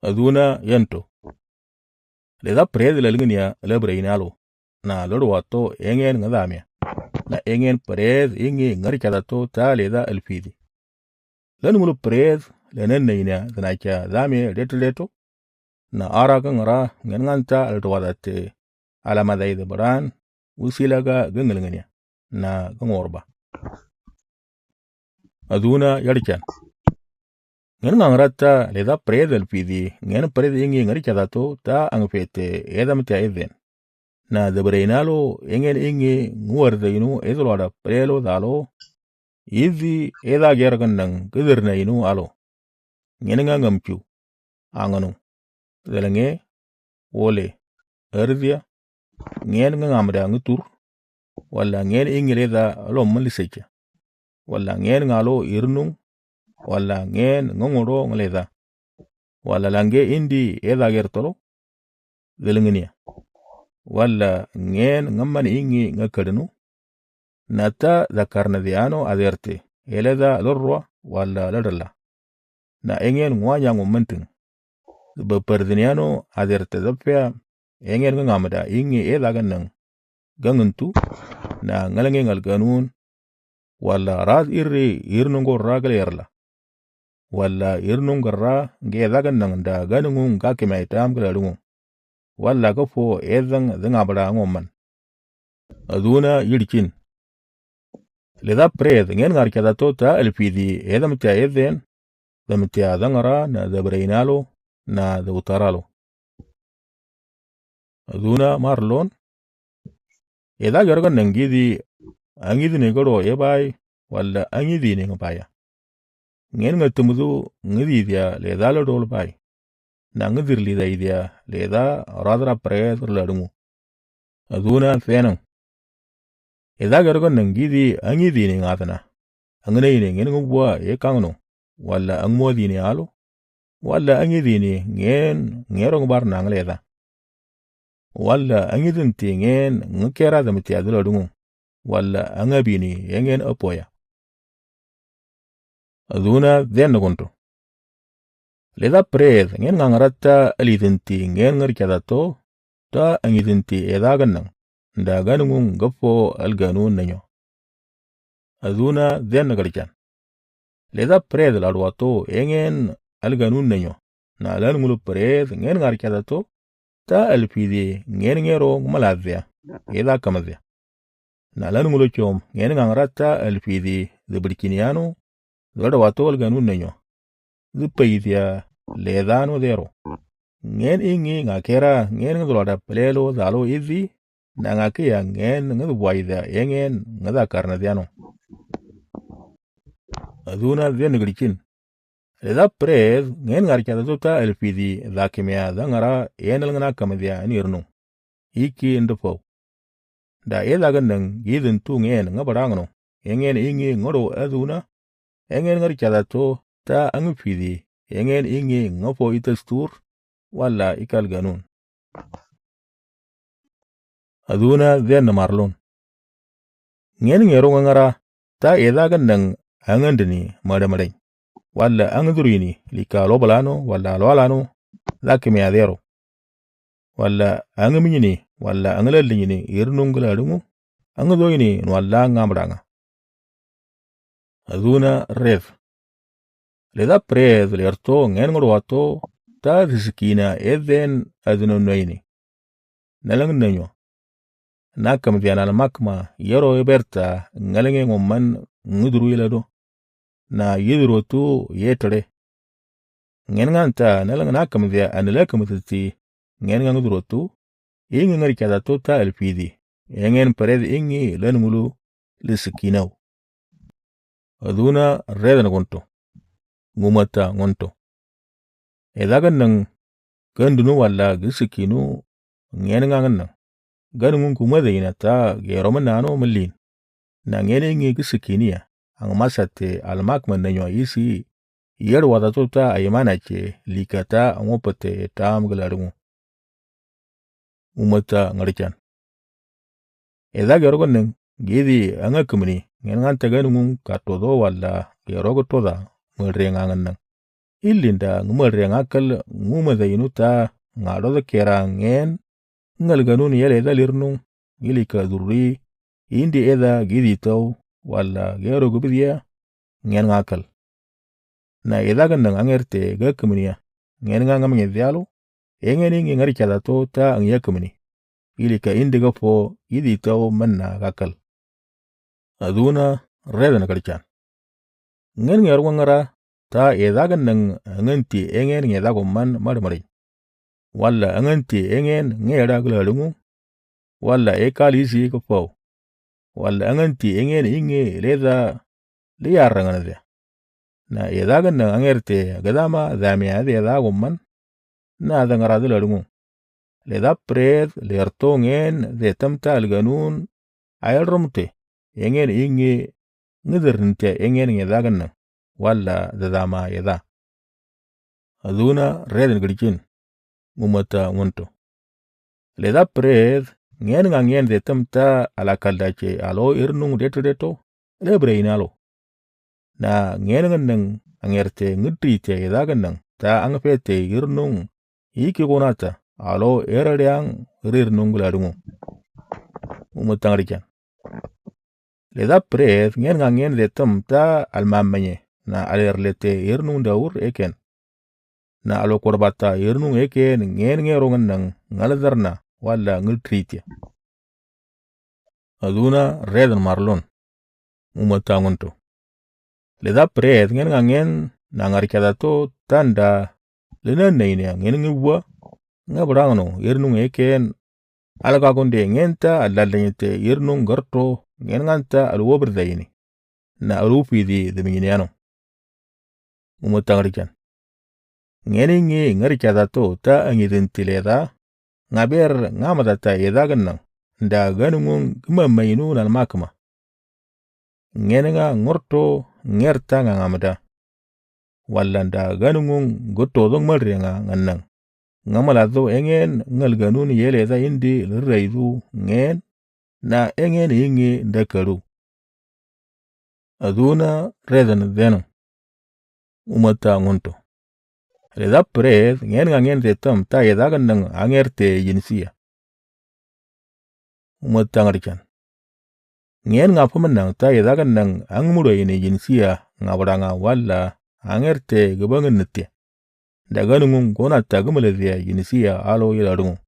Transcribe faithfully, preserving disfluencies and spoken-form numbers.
Aduna yanto. Leda pred lalgnia labrainalo. Na lodo wato engen ngadamia. Na engen pred ingi ngarikadato ta leda alfidi. Lan ngulu pred lenen nainia danacha dame leto leto. Na ara kangara ngen nganta aldo wadate. Alama dai de baran. Usilaga gengelngenia. Na gangorba. Aduna yadichan. Ngen ngangrata leda pred alfidi, ngen pred ingi ngarikadato ta angfete edam tia eden. Na debreinalo engen ingi nguardeinu edloada prelo dalo. Idi eda gergan nang kedirnainu alo. Ngen ngangamchu. Anganu. Delenge. Wole. Erdia. Ngen ngangamda ngetur. Wala ngen ingi leda alo malisecha. Wala ngen ngalo irnung. Wala ngen ngongodo ngleda. Wala lange indi eda gertolo. Delengenia. Wala ngen ngaman ingi ngakadenu. Nata dakarna diano aderte. Eleda lorwa wala ladala. Na engen ngwanya ngumenting. Beperdiniano aderte dapia engen ngamada ingi eda ganang. Gangentu. Na ngalenge ngalganun. Wala rad iri irnunggo ragal erla. Wala irnungga ra nge dagan nang da ganungung gake mai tam gala lungu. Wala gafo edang dengabada ngoman. Aduna yidichin. Leda pred ngen ngarikadato ta alfidi edam tia eden. Dam tia dangara na dabrainalo na dautaralo. Aduna marlon. Eda gergan nangidi angidi negoro ebai wala angidi nengabaya. Ngen ngatumudu ngidi dia leda lodol bai. Nangidir lida idia leda radra pred ladungu. Aduna fenang. Eda gergan nangidi angidi nengatana. Angnei ngen ngubwa ekangno. Wala angmodini alo. Wala angidini ngen ngerong bar nangleda. Wala angidinti ngen ngekera damiti adula dungu. Wala angabini engen apoya. Aduna den nagonto. Leda pred ngen ngangarata alidinti ngen ngarikadato ta angidinti edagan nang. Dagan ngung gafo alganun nanyo. Aduna den nagarichan. Leda pred ladwato engen alganun nanyo. Na alan ngulu pred ngen ngarikadato ta alfidi ngen ngero ngmaladya. Eda kamadya. Na alan ngulu chom ngen ngangrata alfidi debidikiniano. Ladwato alganun nanyo. Depaidia ledano dero. Ngen ingi ngakera ngen ngedulada pelelo dalo idi. Na ngakia ngen ngedubwaida engen ngeda karnadiano. Aduna den neglichin. Leda pred ngen ngarikadato ta alfidi dakimia dangara enel ngena kamadia nirnu. Iki ndefo. Da edagan nang gidin tu ngen ngabarangno. Engen ingi ngoro aduna. Engen ngarikadato ta angfidi. Engen ingi ngafo itastur. Wala ikal ganun. Aduna den marlon. Ngen ngero ngara ta edagan nang angandini mada madai. Wala angdurini lika lobalano wala loalano. Dakimia dero. Wala angminyini wala anglalinyini irnungla dungu. Angdoini nwala ngamdanga. Aduna red. Leda pred lerto ngen ngorwato ta disikina eden aduna noini. Nalang nanyo. Nakam diana makma yero eberta ngalenge ngoman ngudru ilado. Na yidrotu yetre. Ngen nganta nalang nakam dia anala kamati. Ngen ngudrotu. Ingi ngarikadato ta alfidi. Engen pred ingi lan ngulu lisikinau. Aduna red nagonto. Ngumata ngonto. Edagan nang gandunu wala gisikinu ngen ngangan nang. Ganungun kumada inata geroman nano malin. Na ngen ingi gisikinia. Ang masate almak mananyo isi. Yadwadato ta aimanache likata angopate tam galadungu. Umata ngarichan. Eda gerogan nang gidi angakmini ngen nganta ganungun katodo wala gerogo toda mudre ngangan nang. Ili nda ngumălre ngakăl ngumădăinu ta ngadodăkera ngen ngălgănun yel edal irnung, ili kădurri indi eda giditău wala gero gubdia ngen ngakăl. Na edagănnăng angerte găkămnia ngen nga ngămngedialu, engen ingi ngărikyadato ta ngyăkămni, ili ka indi găfo giditău mănna gakăl. Aduna redăn gălkyan. Ngen ngerugăngăra ta edagănnăng angenti engen ngedagumman mălmălin, wala angenti engen ngera glalungu, wala ekal isi găfo, wala angenti engen ingi leda liyarrăngănădea. Na edagănnăng angerte gădama damia de edagumman na dăngăra dălălungu. Leda pred lerto ngen de tămta algănun ayălrămte engen ingi ngidărnte engen ngedagănnăng wala dădama eda. Aduna redăn gălkin. Ngumăta ngunto. Leda pred ngen nga ngen de tămta alakăldache alo irnung detădeto lebre inalo. Na ngen ngănnăng angerte ngidrite edagănnăng ta angfete irnung iki gonata alo erăleang rirnung gladungu. Ngumăta ngălkyan. Leda pred ngen nga ngen de tămta almamanye na alerlete irnung daur eken. Na alo korbata irnung eken ngen ngerungănnăng ngălădărna wala ngidrite. Aduna redăn marlon. Ngumăta ngunto. Leda pred ngen nga ngen na ngărikyadato ta nda lănănnăyne ngen ngibwa ngabălangăno irnung eken algagunde ngen ta alaldanyete irnung gărto ngen nganta alwobărdayne na alupidi dăminyineyano. Ngumăta ngălkyan. Ngen ingi ngărikyadato ta angidinti leda ngaber ngamădata edagănnăng nda gănungung gimămăyinu nalmakma. Ngen nga ngorto ngerta nga ngamăda wala nda gănungung gutodung mălre nga ngănnăng ngamălado engen ngălgănun yeleda indi lirrăydu ngen na engen ingi ndakălu. Aduna redăn deno. Ngumăta ngunto. Leda pred ngen nga ngen de tăm ta edagănnăng angerte jinsiya. Ngumăta ngălkyan. Ngen nga pămănnăng ta edagănnăng angmuloyne jinsiya ngabălanga wala angerte găbangănnătya nda gănungung gonata gimălădya jinsiya alo yelalungu.